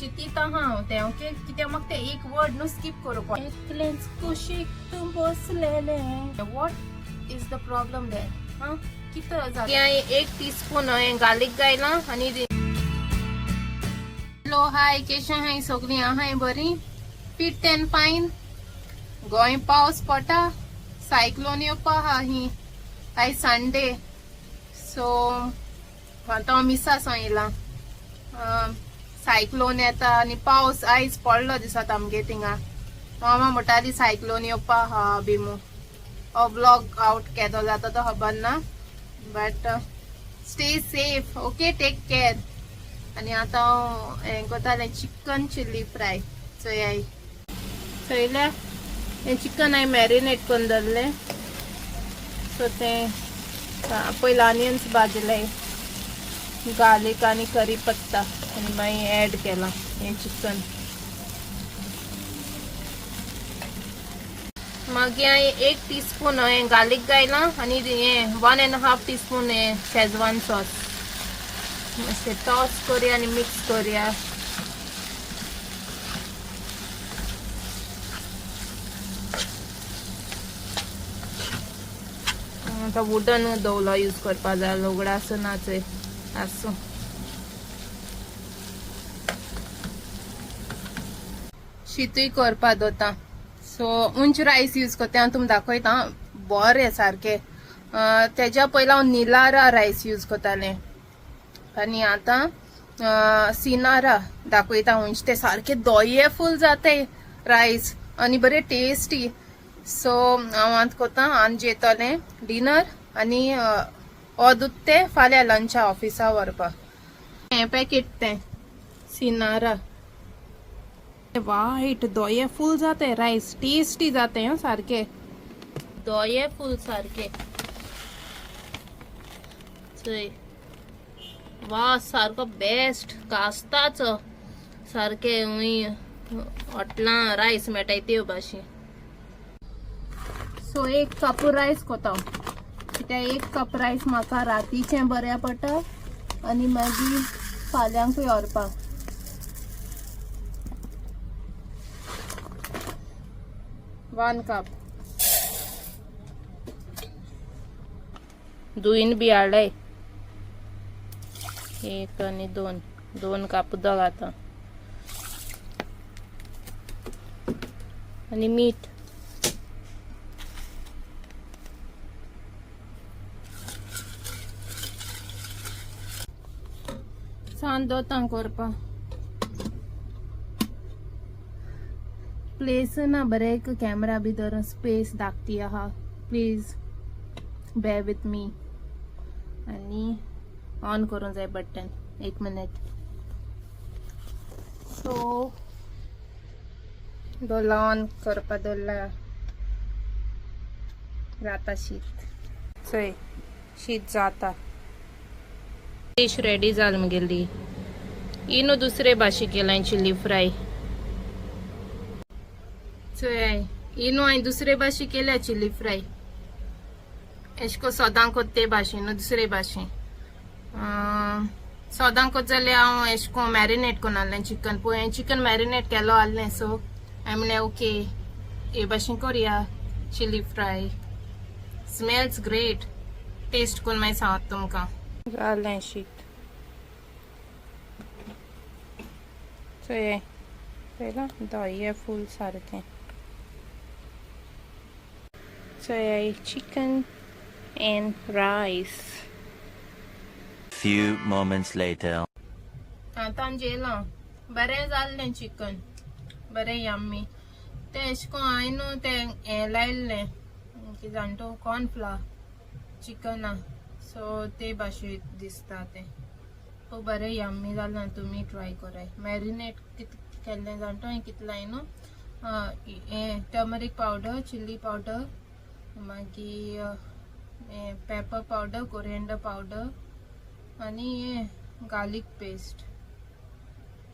चिंतीत आहा हांव तें, ओके, कित्याक म्हाका तें एक वर्ड न्हू स्कीप करूंक. एकलेंच कुशीक तूं बसलेलें. What is the problem there? हां, कितें जालें? हांवें एक टीस्पून हांवें गार्लीक घायलां आनी हॅलो, हाय, केशें आहाय सगळीं? आहाय बरीं? Fit and fine? Goa पावस पडटा, सायक्लोन येवपा आहा ही. आयज संडे, सो आतां हांव मिसा येयलां. सायक्लोन येता आनी पावस आयज पडलो दिसता आमगे थिंगा. मामा म्हणटाली सायक्लोन येवपा आहा बी मू. हो ब्लॉग आवट केदो जाता तो खबर ना, but stay safe, okay, take care. आनी आतां हांव हें करतालें, चिकन चिल्ली फ्राय. चोयाय, चोयल्या, हें चिकन हांवें मॅरिनेट करून दवरलें. सो तें पयलीं ऑनियन्स भाजले, गार्लीक आनी करी पत्ता, आनी मागीर एड केलां हें चिकन. मागीर हांवें एक टीस्पून हें गार्लीक घायलां आनी हें 1.5 टीस्पून हें शेजवान सॉस. मातशें टॉस करुया आनी मिक्स करुया. आतां वुडन दवलो यूज करपा जाय, उगडास ना. चोय, आसूं. शितूय करपा दवरता. सो उंच रायस यूज करता हांव, तुमकां दाखयता. बरें सारकें. तेज्या पयलीं हांव निलारा रायस यूज करतालें आनी आतां सिनारा. दाखयता उंच ते. सारके दोये फूल जाताय रायस आनी बरे टेस्टी. सो हांव आतां करता, आनी जेतलें डिनर आनी अर्द तें फाल्यां लंचा ऑफिसा व्हरपाक. हें पॅकेट तें सिनारा वायट, दोये फूल जाते रायस, टेस्टी जाते हं, सारके दोये फूल सारके. चोय, वा, सारको बेस्ट कास्ताचो सारके. हॉटलां रायस मेळटाय त्यो भाशेन. सो एक कप रायस कोता, कित्याक एक कप रायस म्हाका रातीचें बऱ्या पडटा आनी मागीर फाल्यांकूय व्हरपाक. 1 कप दुईन बी हाडलाय. एक आनी दोन, 2 कप उदक आतां आनी मीठ. सांत दवरता करपाक. प्लेस ना बरें, एक कॅमरा बी धरून स्पेस धाकटी आहा. Please bear with me. आनी ऑन करूंक जाय बटन, एक मिनट. सो दवरला, ऑन करपा दवरला. जाता शीत. चोय, शीत जाता. डीश रेडी जाल म्हगेली. ही न्हू दुसरे भाशे केलां चिली फ्राय. चोय, ही न्हू हांवें दुसरे भाशे केल्या चिली फ्राय. एशे को सदां कोत्ता ते भाशेन न्हू, दुसरे भाशेन. सदां कोत जाल्यार हांव एशे को मॅरिनेट करून आहलें चिकन. पळय, हांवें चिकन मॅरिनेट केलो आहलें. सो हांवें म्हणलें, ओके, हे भाशेन करुया chilli fry. Smells great. Taste करून मागीर सांगता तुमकां. जालें शीत. चोय, पळयलां, दोये फूल सारकें. चोय, chicken and rice. Few moments later. आतां जेयलां. बरें जाल्लें चिकन, बरें यम्मी तें. एशें कोन्न हांवें न्हू तें हें लायल्लें, कितें जाण तूं, कॉर्नफ्लावर चिकना. सो ते भाशेन दिसता तें. खूब बरें यम्मी जालें. तुमी ट्राय कराय. मॅरिनेट कित केल्लें जाण तूं? हांवें कितें लाय न्हू, हें टर्मरीक पावडर, चिल्ली पावडर, मागीर हें पेपर पावडर, कोरिएंडर पावडर आनी हें गार्लीक पेस्ट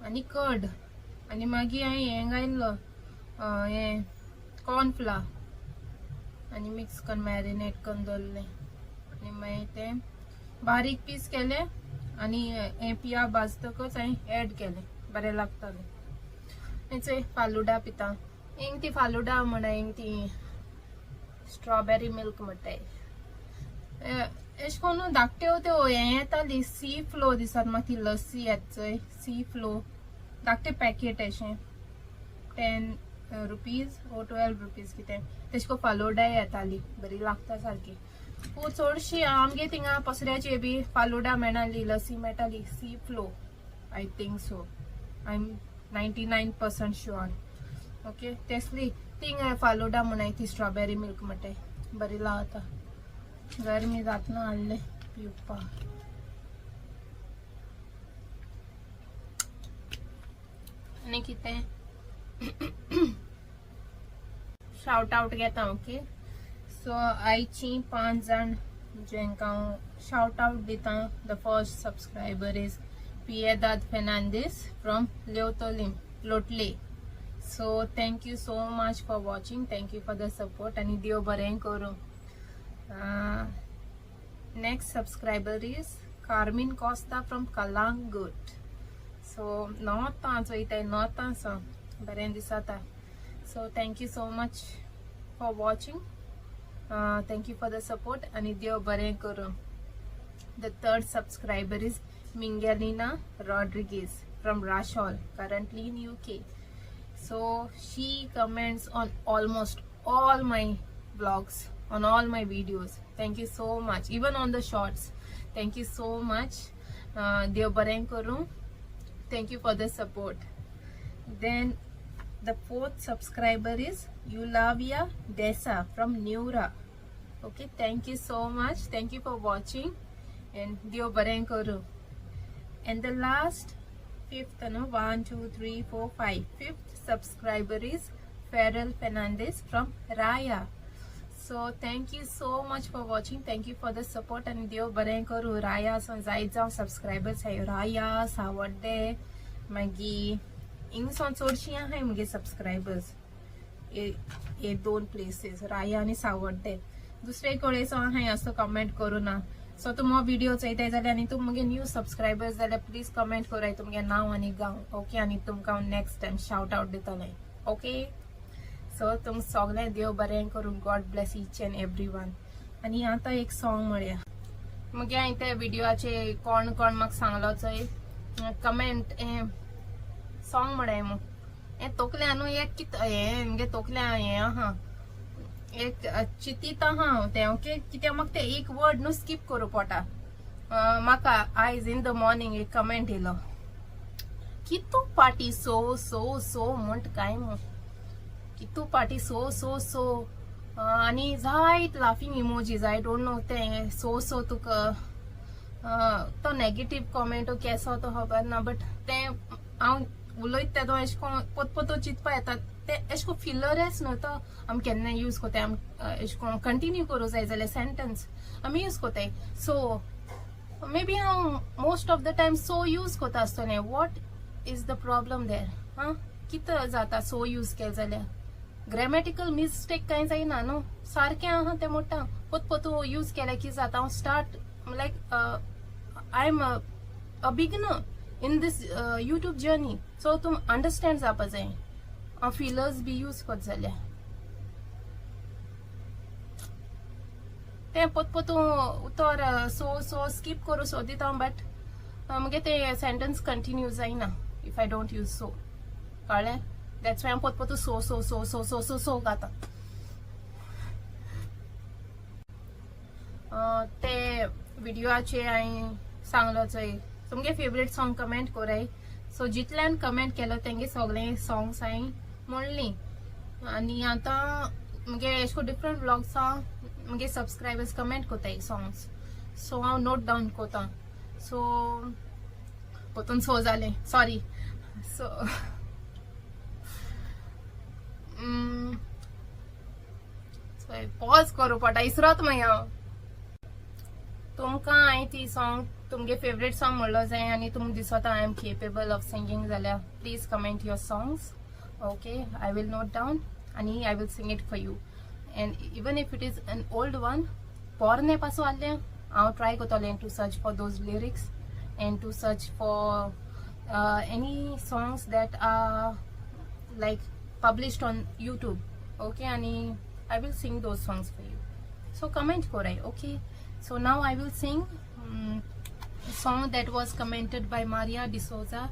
आनी कर्ड. आनी मागीर हांवें हें घायल्लो, हें कॉर्नफ्लावर, आनी मिक्स करून मॅरिनेट करून दवरलें. आनी मागीर तें बारीक पीस केले आनी हें पिया भाजतकच हांवें एड केलें. बरें लागतालें. चोय फालुडा पिता, हिंग ती फालुडा म्हणा, हिंग ती स्ट्रॉबेरी मिल्क म्हणटाय. एशें कोन्न धाकट्यो त्यो हें येताली सी फ्लो दिसात म्हाका, ती लस्सी येता चोय सी फ्लो, धाकटें पॅकेट अशें 10 रुपीज वो 12 रुपीज कितें. तेशें कोन्न फालुडाय येताली, बरी लागता सारकी. पूण चडशी आमगे थिंगा पसऱ्याचे बी फालुडा मेळनासली, लस्सी मेळटाली sea flow. I think so, I am 99% sure. Okay, तेसली थिंगा फालुडा म्हणाय, ती स्ट्रॉबेरी मिल्क म्हणटाय, बरी लागता. गरमी जातना हाडलें पिवपाक. आनी कितें शावट आवट घेता. ओके, सो आयची 5 जाण जेंका हांव शावट आवट दिता. The first subscriber is Piedad Fernandes from Leotolim, Lotle. So thank you so much for watching, thank you for the support आनी देव बरें करूं. Next subscriber is Carmen Costa from Calangute. So नॉर्थां चोयताय, नॉर्थां सो बरें दिसता. So thank you so much for watching, thank you for the support आनी देव बरें करूं. The third subscriber is Miguelina Rodriguez from Rachol, currently in UK. So she comments on almost all my vlogs, on all my videos. Thank you so much, even on the shorts. Thank you so much. देव बरें करूं. Thank you for the support. Then the fourth subscriber is Eulavia Desa from Neura. Okay, thank you so much. Thank you for watching and देव बरें करूं. And the last fifth, no, 1 2 3 4 5, fifth subscriber is Farrell Fernandez from Raya. So thank you so much for watching, thank you for the support and देव बरें करूं. राया सावन जायत जावं subscribers आहाय, राया, सावड्डे, मागीर हिंगसावन चडशीं आहाय मुगे सबस्क्रायबर्स. हे दोन प्लेसीस, राया आनी सावड्डे. दुसरे कडेन सावन आहाय असो कमेंट करूं ना. सो तुम हो व्हिडिओ चोयताय जाल्यार आनी तुम मुगे न्यू सबस्क्रायबर्स जाल्यार प्लीज कमेंट कराय तुमगे नांव आनी गांव. ओके, आनी तुमकां हांव नेक्स्ट टायम शावट आवट दितलें. ओके, सो तुम सगळें देव बरें करूं. God bless each and every one. आनी आतां एक सॉंग म्हणया. मुगे हांवें त्या व्हिडिओचे कोण कोण म्हाका सांगलो चोय कमेंट, हें सॉंग म्हळ्यार मू हें तोकल्या न्हू एक कित हें मुगे तोकल्या हें आहा एक चिंतीत आहा हांव तें. ओके, कित्याक म्हाका तें एक वर्ड न्हू स्कीप करूं पोटा. म्हाका आयज इन the morning एक कमेंट येयलो, कितू पाटी सो सो सो म्हण काय मू, कितू पाटी सो सो सो आनी जायत laughing emojis. I don't know तें सो सो तुका तो नेगेटीव कॉमेंट केसो तो खबर ना, बट तें हांव उलयत तेदो एशें कोन्न पोत पोतो चिंतपा येता. तें एशें कोन्न फिलरच न्हू, तो आमी केन्ना यूज कोताय. आमी एशें कोन्न कंटिन्यू करूं जाय जाल्यार सेंटन्स आमी यूज कोताय. सो मे बी हांव most of the time so use कोता आसतलें. What is the problem there? आं, कितें जाता सो यूज केलें जाल्यार? ग्रॅमॅटिकल मिस्टेक कांय जायना न्हू, सारकें आहा तें मोडटा. पोत पोतू यूज केल्यार कितें जाता, हांव start like I am a beginner in this YouTube journey, so तुम अंडरस्टँड जावपा जाय हांव फिलर्स बी यूज करत जाल्यार तें पोत पोतू उतर सो सो स्कीप करूं सोदिता हांव, बट मुगे तें सेंटन्स कंटिन्यू जायना if I don't use so. कळ्ळें? That's why हांव पोत पोतू so so so so so so so गाता. ते व्हिडिओचे हांवें सांगलो चोय, तुमगे फेवरेट सॉंग कमेंट कोराय. सो जितल्यान कमेंट केलो तेंगे सगळे सॉंग्स हांवें म्हणली. आनी आतां मुगे एशें कोन्न डिफरंट व्लॉग्सां मुगे सबस्क्रायबर्स कमेंट कोताय सॉंग्स, सो हांव नोट डावन कोता. सो पोतून सो जालें, सॉरी. सो पॉज करूं पडटा, इसरत मागीर हांव. तुमकां हांवें ती सॉंग तुमगे फेवरेट सॉंग म्हणलो जाय आनी तुमकां दिसता I am capable of singing जाल्यार please comment your songs. Okay, I will note down आनी I will sing it for you. And even if it is an old one, पोरणे पासून आहलें हांव ट्राय करतलें to search for those lyrics and to search for any songs that are like published on YouTube, okay? And I will sing those songs for you. So comment korai, okay? So now I will sing a song that was commented by Maria D'Souza.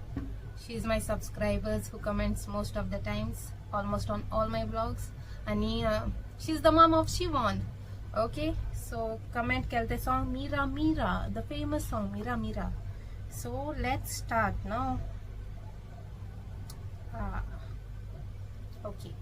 She is my subscribers who comments most of the times, almost on all my vlogs. And she's the mom of Shivon. Okay, so comment केल song Mira Mira, the famous song Mira Mira. So let's start now. Okay.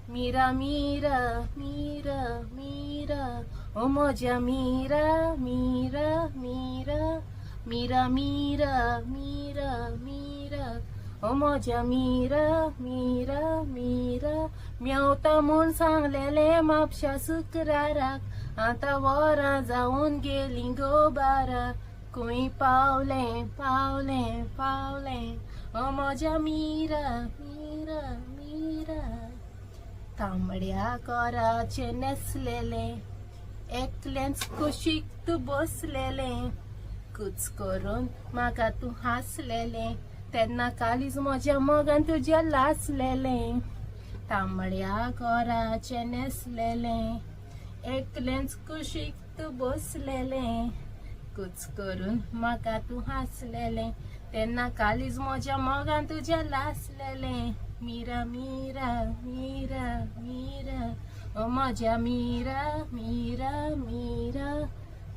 Mira Mira Mira Mira, oh म्हज्या Mira Mira Mira Mira Mira Mira Mira, oh म्हज्या मीरा मीरा मीरा. मेवता म्हूण सांगलेलें म्हापशा शुक्राराक, आतां वरां जावन गेलीं गो बारा. खंय पावलें पावलें पावलें, ओ म्हज्या मीरा मीरा मीरा. तांबड्या कोराचें न्हेसलेलें, एकलेंच कुशीक तूं बसलेलें, कुच करून म्हाका तूं हांसलेलें, तेन्ना कालीज म्हज्या मोगान तुज्या लासलेलें. तांबड्या कोराचें न्हेसलेलें, एकलेंच कुशीक तूं बसलेलें, कुच करून म्हाका तूं हांसलेलें, तेन्ना कालीज म्हज्या मोगान तुज्या लासलेलें. मीरा मीरा मीरा मीरा, ओ म्हज्या मीरा मीरा मीरा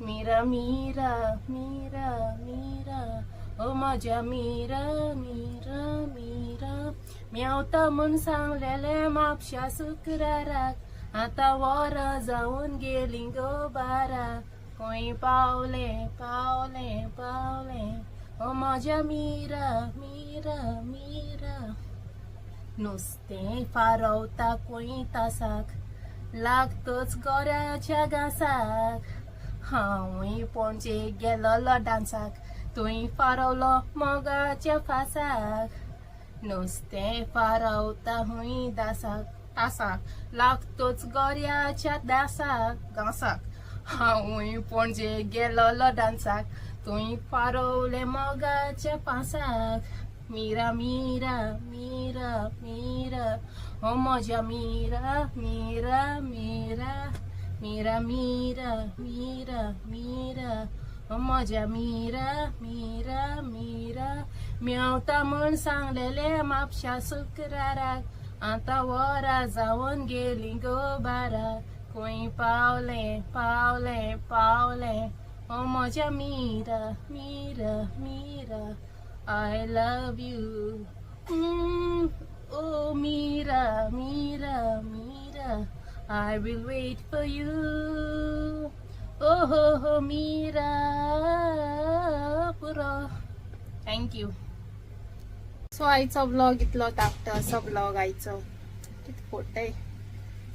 मीरा मीरा मीरा मीरा, ओ म्हज्या मीरा मीरा मीरा. मेवता म्हूण सांगलेलें म्हापशा शुक्राराक, आतां वरां जावन गेलीं गो बारा. खंय पावलें पावलें पावलें, ओ म्हज्या मीरा मीरा मीरा. नुस्तें फारवता खंय तासाक, लागतच गोऱ्याच्या घांसाक. हांवूय पणजे गेलोलो डान्साक, थंय फारवलो मोगाच्या फासाक. नुस्तें फारवता हुंय दासाक तासाक, लागतच गोऱ्याच्या दासाक घांसाक. हांवूय पणजे गेलोलो डान्साक, थंय फारवलें मोगाच्या फासाक. मीरा मीरा मीरा मीरा, ओ म्हज्या मीरा मीरा मीरा मीरा मीरा मीरा मीरा, ओ म्हज्या मीरा मीरा मीरा. मेवता म्हूण सांगलेलें म्हापशा शुक्राराक, आतां वरां जावन गेलीं गो बारा. खंय पावलें पावलें पावलें, ओ म्हज्या Meera Meera Meera. I love you. Oh Mira, Mira, Mira, I will wait for you. Oh ho ho Mira, पुरो. Thank you. So आयचो व्लॉग इतलो धाकटो असो व्लॉग आयचो, कितें फोटय.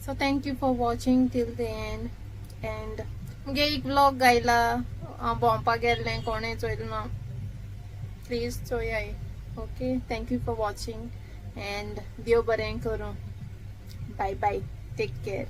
So thank you for watching till the end. And मुगे एक व्लॉग गायला, हांव भोंवपाक गेल्लें, कोणें चोयलें ना, please चोयाय. Okay, thank you for watching and देव बरें करूं. Bye bye, take care.